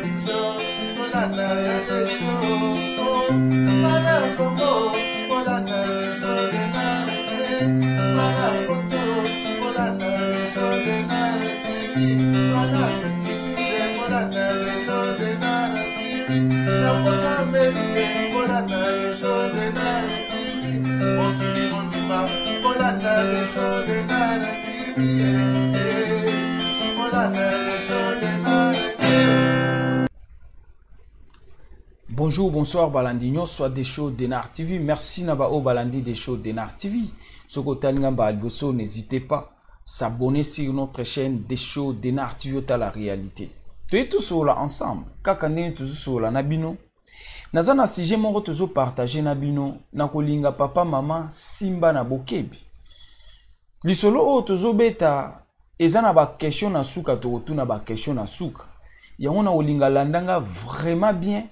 Biso tolanda ya Desho, bana Kongo, kolanda Desho Denard, bana Poto, kolanda Desho Denard TV, bana Afrique, kolanda Desho Denard TV, na Poto Amerike, kolanda Desho Denard TV, mokili mobimba, kolanda Desho Denard TV, kolanda Desho Denard TV. Bonjour, bonsoir balandi nyonso ya Desho Denard TV. Merci na ba oyo balandi Desho Denard TV. Soki otali nga mbala liboso, n'hésitez pas s'abonner sur notre chaîne Desho Denard TV, otala réalité. Toye tosolola ensemble kaka ndenge tozosolola na bino. Naza na sujet moko tozopartage na bino na kolinga papa mama simba na bokebi. Lisolo oyo tozobeta eza na ba question na suka, tokotuna ba question na suka. Yango na kolinga landanga vraiment bien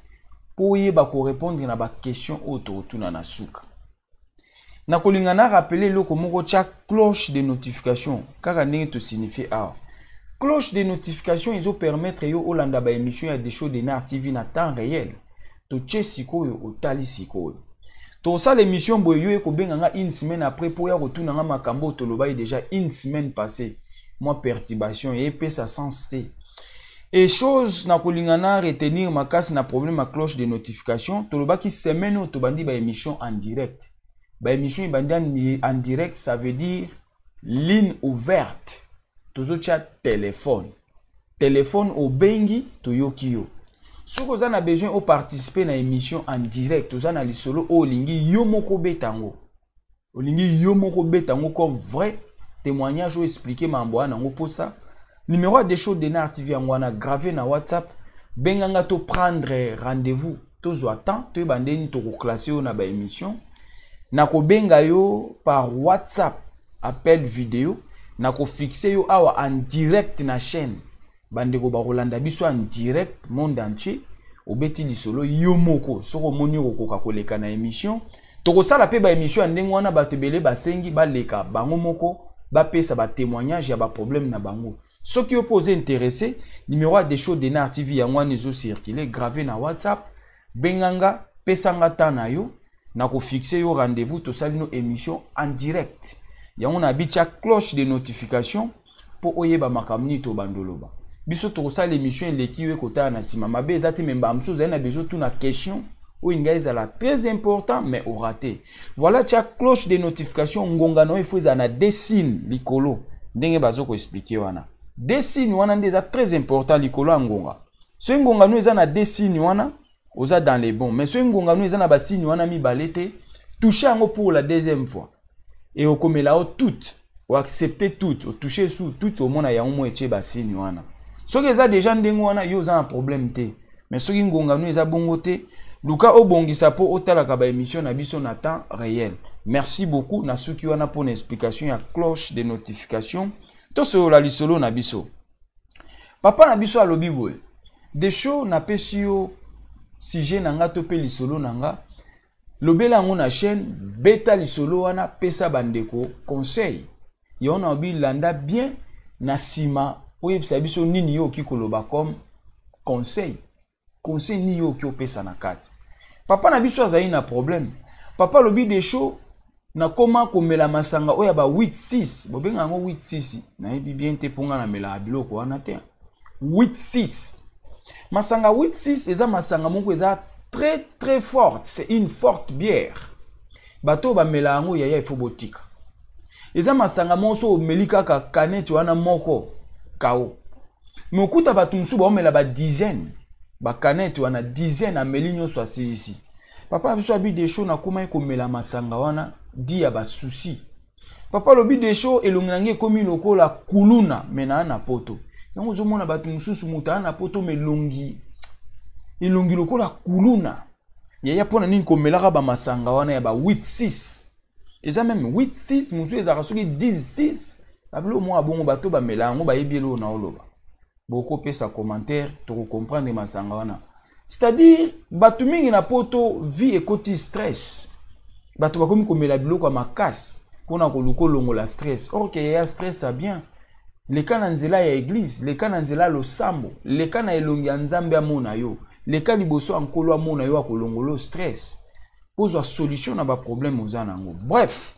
po oyeba korépondre na ba question oyo tokotuna na suka. Na kolinga na rappeler eloko moko, tia cloche de notification kaka ndenge tosignifie awa. Cloche de notification ezopermettre yo olanda ba émission ya Desho Denard TV na temps réel. Totie sikoyo, otali sikoyo. Tosala émission boye, yo ekobenga nga une semaine après po ya kotuna nga makambo oyo tolobaki déjà une semaine passée. Mwa perturbation epesa sens te. Et chose na kolinga na retenir makasi na problème ya cloche de notification, tolobaki semaine oyo tobandi ba émission en direct. Ba émission ebandi en direct, ça veut dire ligne ouverte. Tozotia téléphone. Téléphone obengi, toyoki yo. Soki oza na besoin o participer na émission en direct, oza na lisolo oyo olingi yo moko obeta yango. Olingi yo moko obeta yango comme vrai témoignage oyo expliquer mambo wana yango posa. Numéro ya Desho Denard TV yango wana gravé na WhatsApp. Benganga to prendre rendez-vous, tozwa temps, toyeba ndeni tokoclasse yo na ba émission. Nakobenga yo par WhatsApp, appel vidéo, nakofixe yo awa en direct na chaîne. Bandeko bakolanda biso en direct monde entier. Obeti lisolo yo moko, soko omoni okokoka koleka na émission. Tokosala pe ba émission ya ndenge wana, bato ebele basengi baleka bango moko bapesa ba témoignage ya ba problème na bango. Soki yo mpo oza intéressé, numéro ya Desho Denard TV yango wana ezocircule, grave na WhatsApp. Benganga, pesanga temps na yo, nakofixe yo rendez-vous, tosali no émission en direct. Yango na bitia cloche de notification mpo oyeba makambo nini tobanda oloba. Biso tokosala émission eleki yo ekotala na nsima. Mabe eza te, me mbala mosusu ozali na besoin tuna question oyo ngai ezala très important mais oraté. Voilà, tia cloche de notification, ngonga na yo ifo ezala na deux signes likolo ndenge bazo ko expliquer wana. Deux signes wana nde eza très important likolo ya ngonga. Soki ngonga no eza na deux signes wana, oza dans les bons. Mais soki ngonga no eza na ba signes wana mibale te, touche yango pour la deuxième fois. Et okomela yo toute, o accepter toute, o toucher sous toute, omona yango mo etie ba signes wana. Soki eza déjà ndenge wana, yo oza na problème te. Mais soki ngonga no eza bongo te, luka obongisa po otalaka ba émission na biso na temps réel. Merci beaucoup na suki wana pour na explication ya cloche de notification. Tosolola lisolo na biso. Papa na biso alobi boye, Desho napesi yo sujet na nga to pe lisolo na nga, lobela yango na chaîne, beta lisolo wana, pesa bandeko conseil. Yango na lobi landa bien na nsima oyebisa biso nini yo okoki koloba comme conseil. Conseil nini yo okoki opesa na kati. Papa na biso azali na problème. Papa alobi Desho nakoma komela masanga oyo ya ba 8-6. Bobenga yango 8-6, nayebi bien te mpo nga namelaka biloko wana te. 8-6. Masanga 8-6 eza masanga moko eza très très forte, c'est une forte bière. Bato oyo bamela yango yaya il faut botika. Eza masanga moko so omeli kaka canette wana moko KO. Mais okuta bato mosusu baomela ba dizaine ba canette wana, dizaine ameli nyonso asilisi. Papa na biso abi Desho nakomaki komela masanga wana di ya ba souci. Papa alobi Desho elongi na ngai ekomi lokola kuluna me na na poto. Yango ozomona bato mosusu moto aa na poto me elongi elongi lokola kuluna. Yaya mpona nini komelaka ba masanga wana ya ba 8-6? Eza meme 8-6, mosusu ezalaka soki 10-6. Babilo mwa bongo bato bamela yango bayebi eloko na oloba. Bokopesa commentaire, tokocomprendre masanga wana. C'est-à-dire bato mingi na poto vie ekoti stress. Bato bakomi komela biloko ya makasi mpona koluka olongola stress. Or que ya stress a bien. Leka na nzela ya eglise, leka na nzela ya losambo, leka na elongi ya Nzambe amona yo, leka liboso ya Nkolo amona yo, akolongola yo stress, ozwa solution na ba problème oza nango. Bref,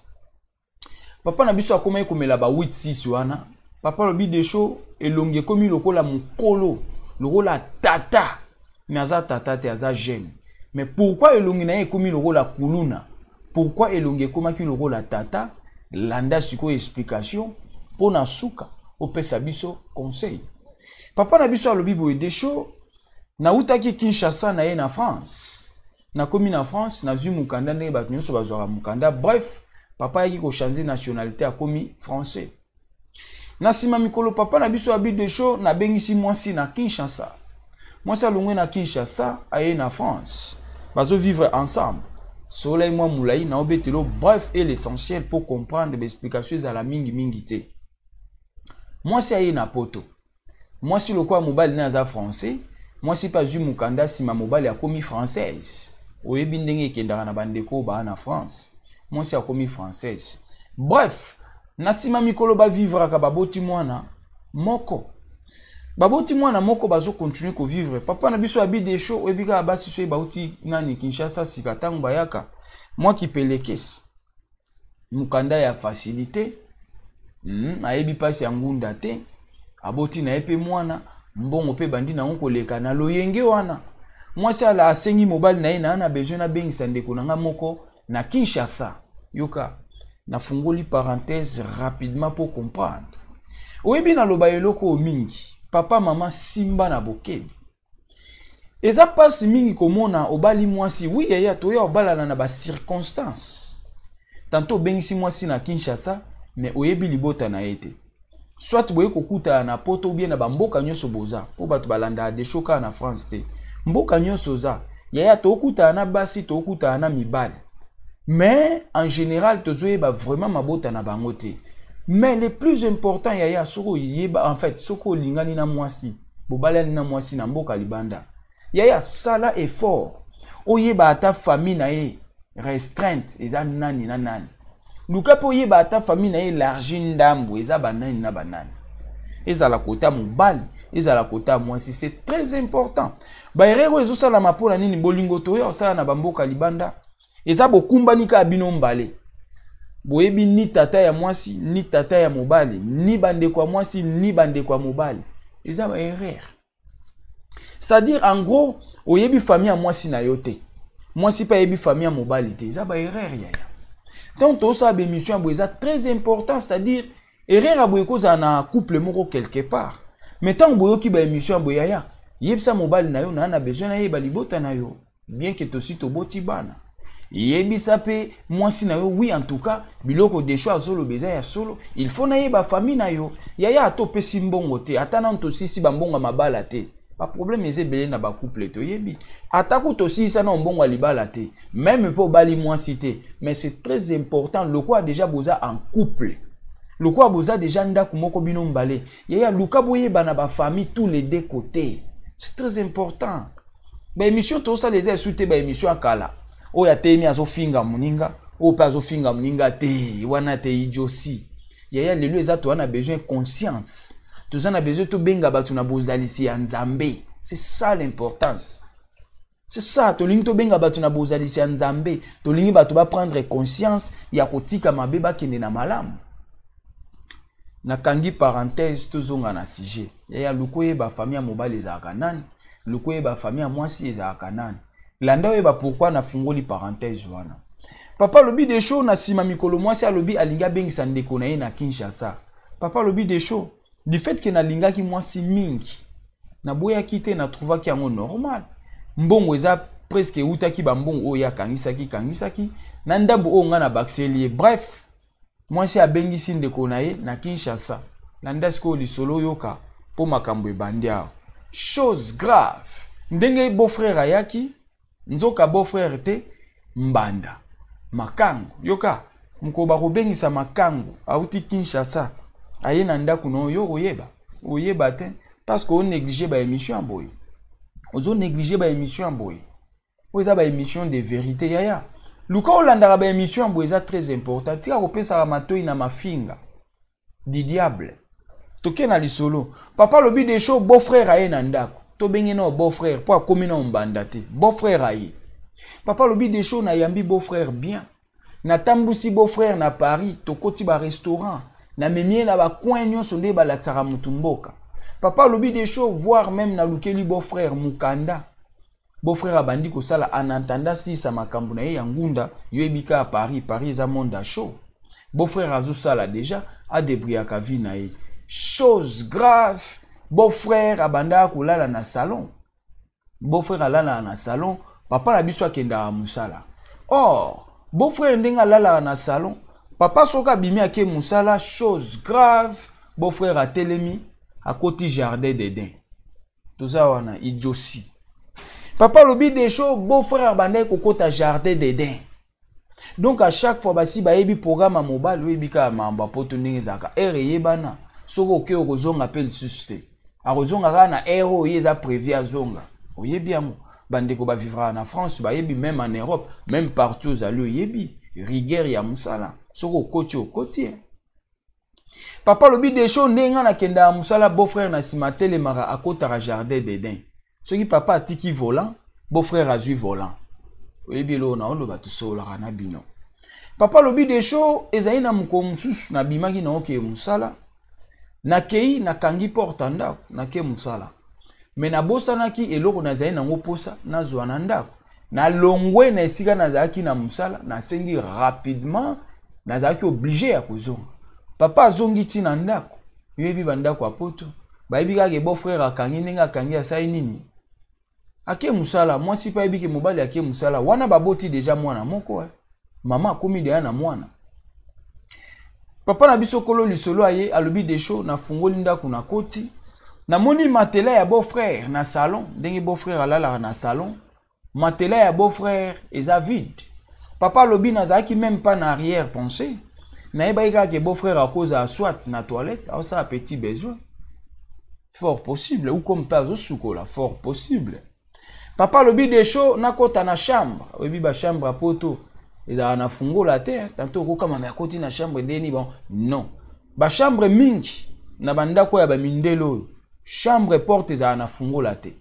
papa na biso akomaki komela ba 8 6 wana. Papa alobi Desho elongi ekomi lokola mokolo, lokola tata, mais aza tata te, aza jeune. Mais pourquoi elongi na ye ekomi lokola kuluna? Pourquoi elongi ekomaki lokola tata? Landa sikoyo explication mpo na suka opesa biso conseil. Papa na biso alobi boye, Desho, nautaki Kinshasa na ye na France, nakomi na France, nazwi mokanda ndenge bato nyonso bazwaka mokanda. Bref, papa ayaki kochange nationalité, akomi français. Na nsima mikolo, papa na biso abi Desho, nabengisi mwasi na Kinshasa. Mwasi alongwe na Kinshasa, aye na France, bazovivre ensemble. Solai mwa molai na obetelo bref et l'essentiel pour comprendre, baexplication ezala mingimingi te. Mwasi aye na Poto, mwasi lokola mobali ne aza français, mwasi mpe azwi mokanda, nsima mobali akomi française. Oyebi ndenge ekendaka na bandeko oyo baa na France, mwasi akomi française. Bref, na nsima mikolo bavivraka, baboti mwana moko, baboti mwana moko, bazokontinue kovivre. Papa na biso abi Desho, oyebi kaka basi soki bauti nani Kinshasa sika, ntango bayaka mwa kipelekesi, mokanda ya facilité, ayebi mpasi ya ngunda te, aboti na ye mpe mwana, mbongo mpe bandi nango koleka na loyenge wana. Mwasi ala asengi mobali na ye, na na besoin nabengisa ndeko na nga moko na Kinshasa. Yoka, nafungoli parenthèse rapidement pour comprendre. Oyebi naloba eloko oyo mingi, papa mama simba na bokebi. Eza mpasi mingi komona obali mwasi, oui yaya, toya obalana na bacirconstance. Tanto obengisi mwasi na Kinshasa, mais oyebi libota na ye te. Soit boye kokutana na Poto ou bien na bamboka nyonso boza, mpo bato balandaka Desho kaka na France te, mboka nyonso oza yaya, tokutana na basi, tokutana na mibali, mais en général tozoyeba vraiment mabota na bango te. Mais le plus important yaya, soki oyeba, en fait soki olingani na mwasi, bobalani na mwasi na mboka libanda, yaya, sala effort oyeba ata famille na ye restreinte eza nani na nani. Luka mpe oyeba ata famille na ye élargi ndambo eza banani na banani, ezala kota mobali, ezala kota mwasi. C'est très important. Baerreur oyo ezosalama mpona nini? Bolingo toya kosala na bamboka libanda eza bokumbani kaka bino mbale, boyebi ni tata ya mwasi, ni tata ya mobali, ni bandeko ya mwasi, ni bandeko ya mobali. Eza baerreur. C'est-à-dire, en gros, oyebi famille ya mwasi na yo te, mwasi mpe ayebi famille ya mobali te. Eza baerreur yaya. Donc tosala baémission ya boye eza très important. C'est-à-dire, erreur ya boye ekozala na couple moko quelque part, mais ntango boyoki baémission ya boye, yaya, yebisa mobali na yo, naa na besoin nayeba libota na yo, bien que tosi toboti bana. Yebisa mpe mwasi na yo, oui, en tout cas biloko Desho azoloba eza ya solo, il faut nayeba famille na yo. Yaya, ata opesi mbongo te, ata nanu tosisi bambongo ya mabala te, baproblème eza ebele na bacouple toyebi. Ata ku tosilisa na mbongo ya libala te, même mpe obali mwasi te, mais c'est très important. Lokola déjà boza en couple, lokola boza déjà ndako moko bino mbale, yaya, luka boyeba na bafamille tous les deux côtés. C'est très important. Baémission tosala eza esu te baémission ya kala oyo ateyemi azofinga moninga, oyo mpe azofinga moninga te, wana te, idiotie yaya. Lelo eza toza na besoin conscience, toza na besoin tobenga bato na bozalisi ya Nzambe. C'est ça l'importance, c'est ça. Tolingi tobenga bato na bozalisi ya Nzambe, tolingi bato baprendre conscience ya kotika mabe, bakende na malamu. Nakangi parenthèse, tozonga na sujet. Yaya, luka oyeba famille ya mobali ezalaka nani, luka oyeba famille ya mwasi ezalaka nani. Landa oyeba pourquoi nafungoli parenthèse wana. Papa alobi Desho, na nsima mikolo mwasi alobi alingi abengisa ndeko na ye na Kinshasa. Papa alobi Desho, du fait que nalingaki mwasi mingi, naboyaki te, natrouvaki yango normal. Mbongo eza presque eutaki bambongo oyo akangisaki kangisaki na ndambo oyo ngai nabakiseli ye. Bref, mwasi abengisi ndeko na ye na Kinshasa. Landa sikoyo lisolo, oyoka mpo makambo ebandi awa. Chose grave, ndenge beau-frère ayaki, nzoka beau-frère te, mbanda makangu. Yoka, mokolo bakobengisa makangu auti Kinshasa, aye na ndako na oyo, koyeba oyeba te, parce que onéglige baémission ya boye, ozonéglige baémission ya boye. Oyo eza baémission de vérité yaya. Luka olandaka baémission ya boye, eza très important. Tika kopesaka matoi na mafinga du diable. Toke na lisolo. Papa alobi Desho, beau frère aye na ndako. Tobenge na beau frère po akomi na mbanda te. Beau frère aye. Papa alobi Desho, nayambi beau frère bien. Natambusi beau frère na Paris, tokoti ba restaurant, namemi ye na ba coin nyonso nde balakisaka mutu mboka. Papa alobi Desho, voire même nalukeli beau frère mukanda. Beau frère abandi kosala en attendant silisa makambo na ye ya ngunda. Yo yebi kaka Paris, Paris eza monde ya chaud. Beau frère azosala déjà, adébrouillaka vie na ye. Chose grave, beau frère abandaka kolala na salon. Beau frère alalaka na salon, papa na biso akendaka mosala. Or, beau frère ndenge alalaka na salon, papa soki abimi ake mosala, chose grave, beau frère atelemi, akoti jardin d'Eden. Toza wana idiotie. Papa alobi Desho, beau frère abandaki kokota jardin d'Eden. Donc à chaque fois basi bayebi programme ya mobali, oyebi kaka mambo ya poto ndenge ezalaka, heure eyebana, soki oke okozonga mpe lisusu te, akozonga kaka na heure oyo ye eza prévu azonga. Oyebi yango, bandeko bavivraka na France bayebi, même en Europe, même partout ozali oyebi rigueur ya mosala, soki okoti okoti. Papa alobi Desho, ndenge nga nakendaka mosala, beau frère na nsima atelemaka akotaka jardin d'Eden. Soki papa atiki volant, beau frère azwi volant. Oyebi eloko na oloba, tosololaka na bino. Papa alobi Desho, ezali na mokolo mosusu nabimaki na okeye mosala, nakei nakangi porte ya ndako, nake mosala, me nabosanaki eloko nazali nango mposa nazwa na ndako. Nalongwe na esika nazalaki na mosala, nasengi rapidement, nazalaki oblige ya kozonga. Papa azongi ti na ndako, yoyebi bandako ya poto, bayebi kaka beau frère akangi ndenge akangi, asali nini, ake mosala. Mwasi mpe ayebi ke mobali ake mosala wana, baboti deja mwana moko, eh. Mama akomi deya na mwana. Papa na biso kolo lisolo aye alobi Desho, nafungoli ndako nakoti, namoni matela ya beau frère na salon, ndenge beau frère alalaka na salon, matela ya beau frère eza vide. Papa alobi nazalaki même pas na arrière pensée, nayebaki kaka ke beau frère akozala soit na toilette aosala petit besoin, fort possible, ou comme mpe azosukola, fort possible. Papa alobi Desho, nakota na chambre, oyebi ba chambre ya poto ezalaka na fungola te, tanto okokama me akoti na chambre ndeni bon non, ba chambre mingi na bandako ya bamindele oyo, chambre porte ezalaka na fungola te.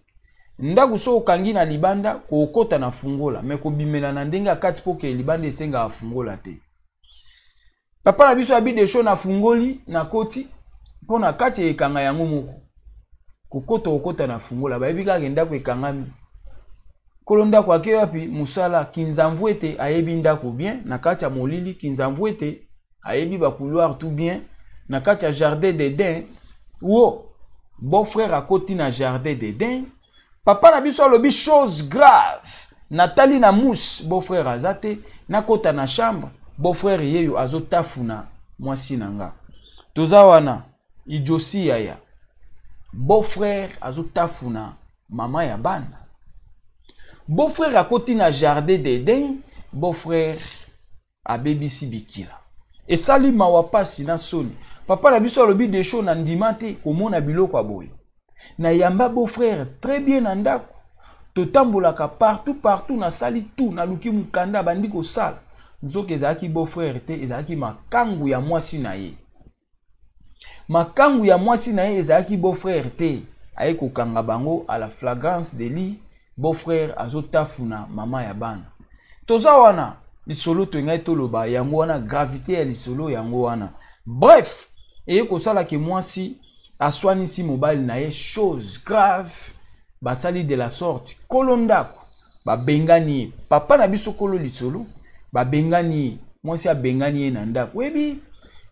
Ndako so okangi na libanda kokota na fungola, me kobimela na ndenge ya kati mpo ke libanda esengaka fungola te. Papa na biso abi Desho, nafungoli nakoti mpo na kati ekanga yango moko, kokota kokota na fungola, bayebi kaka ndako ekangami. Kolo ndako ake wapi mosala, kinzamvu ete ayebi ndako bien na kati ya molili, kinzamvu ete ayebi ba couloir tout bien na kati ya jardin d'Eden. Wo beau frère akoti na jardin d'Eden. Papa na biso alobi chose grave, natali na mousse, beau frère aza te, nakota na chambre, beau frère yeyo azotafuna mwasi na nga. Toza wana idiosi yaya, beau frère azotafuna mama ya bana. Beau frère akoti na jardin d'Eden, beau frère abebisi bikila, esali mawa pasi na soni. Papa na biso alobi Desho, na ndima te komona biloko ya boye. Nayamba beau frère très bien na ndako, totambolaka partout partout, nasali tout, naluki mokanda abandi kosala, nzoka ezalaki beau frère te, ezalaki makangu ya mwasi na ye. Makangu ya mwasi na ye ezalaki beau frère te, aye kokanga bango à la flagrance délit, beau frère azotafuna mama ya bana. Toza wana lisolo toyengai toloba yango wana, gravité ya lisolo yango wana. Bref, eye kosala ke mwasi aswanisi mobali na ye, chose grave, basali de la sorte, kolo ndako babengani ye. Papa na biso kolo lisolo babengani ye, mwasi abengani ye na ndako. Oyebi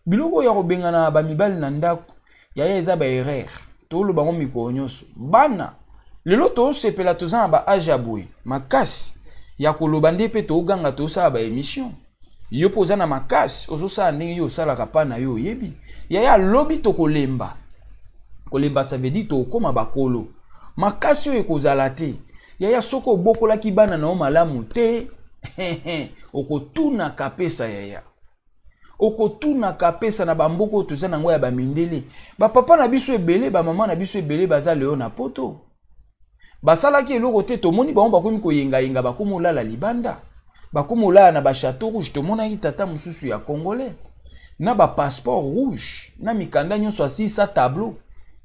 biloko oyo ya kobengana bamibali na ndako yaya, eza ba erreur, toloba yango mikolo nyonso. Bana lelo tosepela, toza na ba age ya boye makasi ya koloba nde mpe toganga, tosala ba émission. Yo mpo oza na makasi, ozosala ndenge yo osalaka pa na yo, oyebi yaya, lobi tokolemba kolemba, ça veut dire tokokóma bakolo, makasi oyo ekozala te. Yaya, soki obokolaki bana na yo malamu te, okotunaka pesa yaya, okotunaka pesa. Na bamboka oyo toza nango ya bamindele, bapapa na biso ebele, bamama na biso ebele baza lelo na poto, basalaki eloko te. Tomoni bango bakomi koyengayenga, bakomi olala libanda, bakomi olala na bachateau rouge. Tomonaki tata mosusu ya congolais. Na ba passeport rouge, na mikanda nyonso, asilisa tableau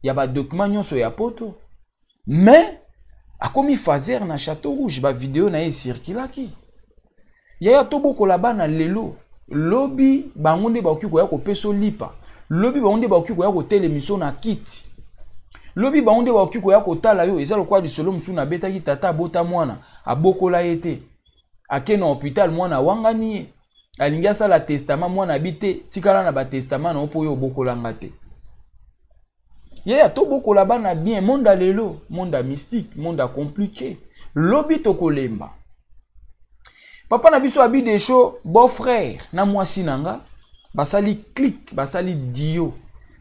ya ba document nyonso ya poto, mais akomi fazer na Château Rouge. Ba vidéo na ye ecirculaki. Yaya, tobokola bana lelo, lobi bango nde bakoki koya kopesa lipa, lobi bango nde bakoki koya kotelemiso na kiti, lobi bango nde bakoki koya kotala yo. Eza lokola lisolo mosusu nabetaki: tata abota mwana, abokola ye te, ake na hôpital, mwana awangani ye, alingi asala testament, mwana abi te, tikala na batestament na yo mpo oyo obokolanga te. Yaya, tobokola bana bien. Monde ya lelo, monde ya mystique, monde ya compliqué, lobi tokolemba. Papa na biso Abi Desho, beau frère na mwasi na nga basali clique, basali dio,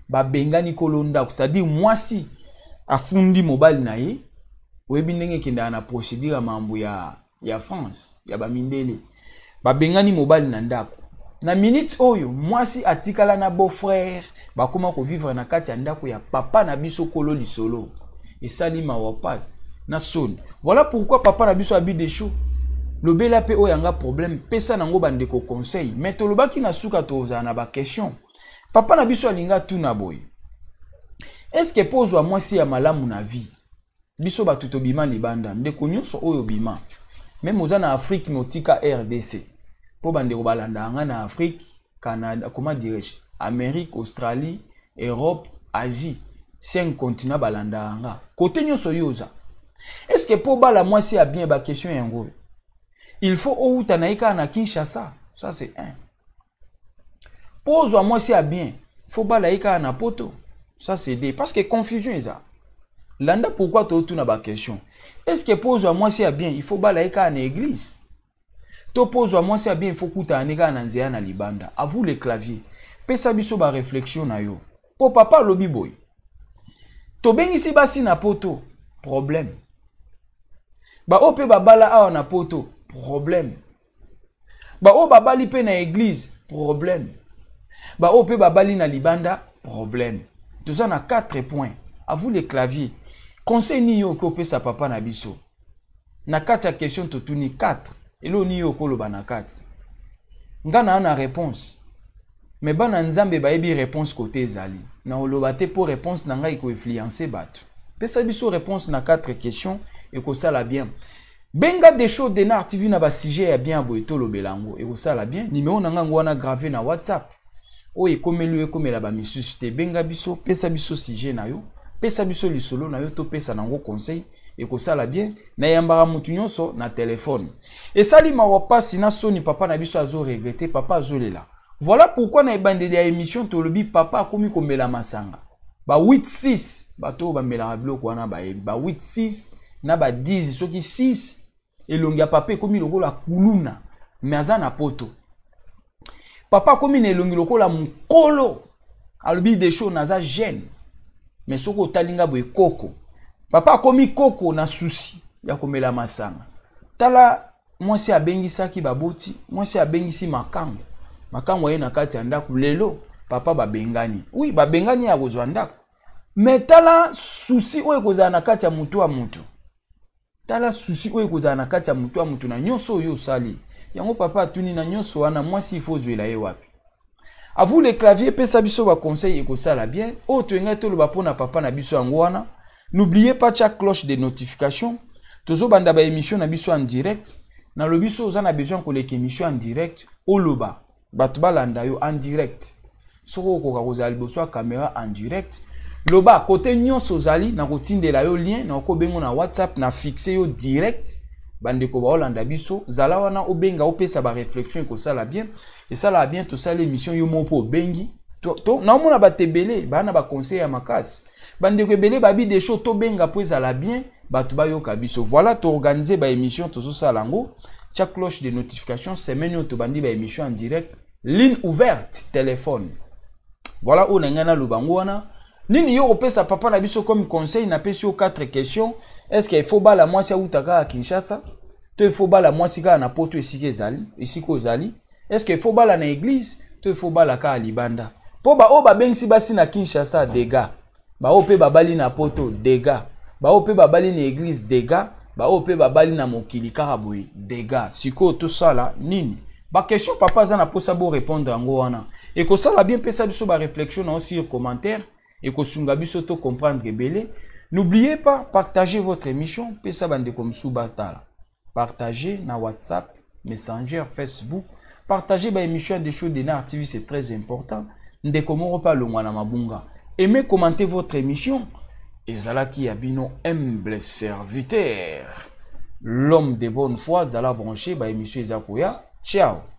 babengani kolo ndako, c'est-à-dire mwasi afundi mobali na ye. Oyebi ndenge ekendaka na procédure ya mambo ya France ya bamindele. Babengani mobali na ndako. Na minute oyo, mwasi atikala na beau frère, bakóma kovivre na kati ya ndako ya papa na biso kolo lisolo. Esali mawa, pasi na soni. Voilà pourquoi papa na biso Abi Desho, lobela mpe oyo yanga problème, pesa nango bandeko conseil. Mais tolobaki na suka tozala na baquestion. Papa na biso alingi atuna boye: est-ce mpo ozwa mwasi ya malamu na vie, biso bato tobima libanda, ndeko nyonso oyo obima, même oza na Afrique mais otika RDC, mpo bandeko balandaka nga na Afrique, Canada, comment dirais-je, Amérique, Australie, Europe, Asie, cinq continent, balandaka nga kote nyonso oyo oza, est-ce mpo obala mwasi ya bien, baquestion yango, il faut outa na ye kaka na Kinshasa? Ça c'est un. Mpo ozwa mwasi ya bien, faut bala ye kaka na poto? Ça c'est deux. Parce que confusion eza landa. Pourquoi totuna baquestion? Est ce que mpo ozwa mwasi ya bien, il faut bala ye kaka na église, to mpo ozwa mwasi ya bien, il faut kutana ne kaka na nzela na libanda? À vous le clavier, pesa biso baréflexion na yo. Mpo papa alobi boye: tobengisi basi na poto, problème. Baoyo mpe babala awa na poto, problème. Baoyo babali mpe na église, problème. Baoyo mpe babali na libanda, problème. Toza na 4 points. À vous le clavier. Conseil nini yo okoki opesa papa na biso na kati ya question totuni 4? Eloko nini yo okoloba na kati? Nga na réponse, mais bana Nzambe bayebi réponse kote ezali na oloba te, mpo réponse na ngai ekoinfluence bato. Pesa biso réponse na 4 questions, ekosala bien. Benga Desho Denar TV na basujet ya bien boye, tolobela yango, ekosala bien. Nimero na ngango wana grave na WhatsApp. Oyo ekomeli oyo ekomela bamisusu te. Benga biso, pesa biso sujet na yo, pesa biso lisolo na yo, topesa nango conseil, ekosala bien. Nayambaka motu nyonso na telefone. Esali mawa, pasi na soni. Papa na biso azoregretter, papa azolela. Voilà pourquoi na ebandeli ya émission tolobi papa akomi komela masanga ba 8 6. Bato oyo bamelaka biloko wana bayebi ba 8 6 na ba 10, soki 6. Elongi ya papa ekomi lokola kuluna, mais aza na poto. Papa akomi na elongi lokola mokolo. Alobi: "Desho, naza jeune, mais soki otali nga boye, koko." Papa akomi koko na susi ya komela masanga. Tala, mwasi abengisaki baboti, mwasi abengisi makango, makango aye na kati ya ndako. Lelo papa babengani, oui, babengani ya kozwa ndako. Mais tala susi oyo ekozala na kati ya motu ya motu, tala susi oyo ekozala na kati ya motu ya motu na nyonso oyo osali yango. Papa atuni: na nyonso wana, mwasi ifo ozwela ye wapi? À vous le clavier, pesa biso baconseil, ekosala bien. Oyo toyengai toloba mpona papa na biso yango wana. N'oubliez pas, tia cloche de notification. Tozobanda baémission na biso en direct. Nalobi so oza na besoin koleka émission en direct, oloba, bato balanda yo en direct, soki okoka kozala liboso ya caméra en direct, loba kote nyonso ozali, na kotindela yo lien, na okobengo na WhatsApp, na fixe yo direct. Bandeko baolanda biso, zala wana, obenga, opesa baréflexion, ekosala bien, esalaka bien. Tosala émission, yo moko mpo obengi. Naomona bato ebele baa na baconseil ya makasi. Bandeko ebele babi: "Desho, tobenga mpo ezala bien, bato bayoka biso." Voilà, toorganize baémission, tozosala yango. Tia cloche de notification. Semaine oyo tobandi baémission en direct, ligne ouverte, téléphone. Voilà, oyo na ngai naloba yango wana. Nini yo kopesa papa na biso comme conseil? Napesi yo 4 questions. Est ce que il faut bala mwasi auta kaka Kinshasa, to il faut bala mwasi kaka na poto esika ezali, esika ozali? Est ce que il faut bala na église, to il faut bala kaka libanda? Mpo baoyo babengisi basi na Kinshasa, dégâts. Baoyo mpe babali na poto, dégâts. Baoyo mpe babali na église, dégâts. Baoyo mpe babali na mokili kaka boye, dégâts. Sikoyo tosala nini? Baquestion papa aza na mposa borépondre yango wana. Ekosala bien, pesa biso ba réflexion na sur commentaire, ekosunga biso to comprendre ebele. N'oubliez pas, partagez votre émission, pesa bandeko mosusu batala. Partagez na WhatsApp, Messenger, Facebook. Partagez ba émission de Show Denar TV, c'est très important. Ndeko moko pa longwa na mabunga. Aimez, commentez votre émission. Ezalaki ya bino humble serviteur, l'homme de bonne foi. Zala branché, ba émission eza koya. Ciao.